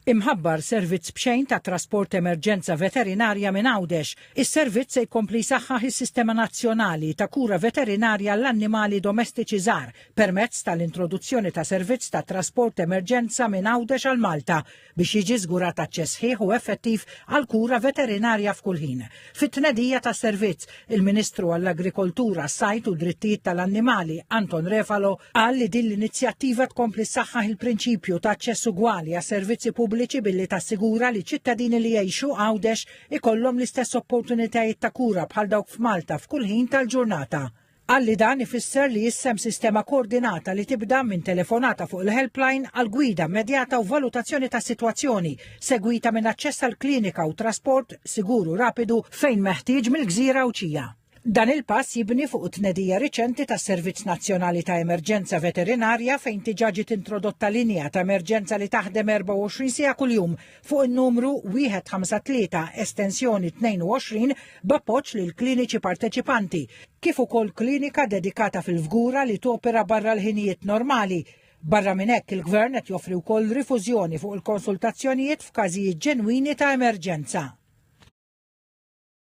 Imħabbar servizz b'xejn ta' trasport emerġenza veterinarja minn Għawdex. Is-servizz se jkompli jsaħħaħ is-sistema nazzjonali ta' kura veterinarja għall-annimali domestiċi żgħar permezz tal-introduzzjoni ta' servizz ta' trasport emerġenza minn Għawdex għal Malta biex jiġi żgurat aċċess sħiħ u effettiv għal kura veterinarja f'kull ħin. Fit-tnedija tas-servizz, il-Ministru għall-Agrikoltura, s-Sajd u d-Drittijiet tal-Annimali, Anton Refalo, qal li din l-inizjattiva tkompli ssaħħaħ il-prinċipju ta' aċċess ugwali għas-servizzi pubbliċi billi tassigura li ċittadini li jgħixu Għawdex ikollhom l-istess opportunitajiet ta' kura bħal dawk f'Malta f'kull ħin tal-ġurnata. Qal li dan ifisser li issa hemm sistema koordinata li tibda minn telefonata fuq il-helpline għal gwida immedjata u valutazzjoni tas-sitwazzjoni, segwita minn aċċess għal klinika u trasport sigur u rapidu fejn meħtieġ mill-gżira Għawdxija. Dan il-pass jibni fuq it-tnedija riċenti tas-Servizz Nazzjonali ta' Emerġenza Veterinarja fejn diġà ġiet introdotta linja ta' emerġenza li taħdem 24 siegħa kuljum fuq in-numru 153 estensjoni 22 b'appoġġ lil kliniċi parteċipanti, kif ukoll klinika dedikata fil-Fgura li topera barra l-ħinijiet normali. Barra minn hekk il-Gvern qed joffri wkoll rifużjoni fuq il-konsultazzjonijiet f'każijiet ġenwini ta' emerġenza.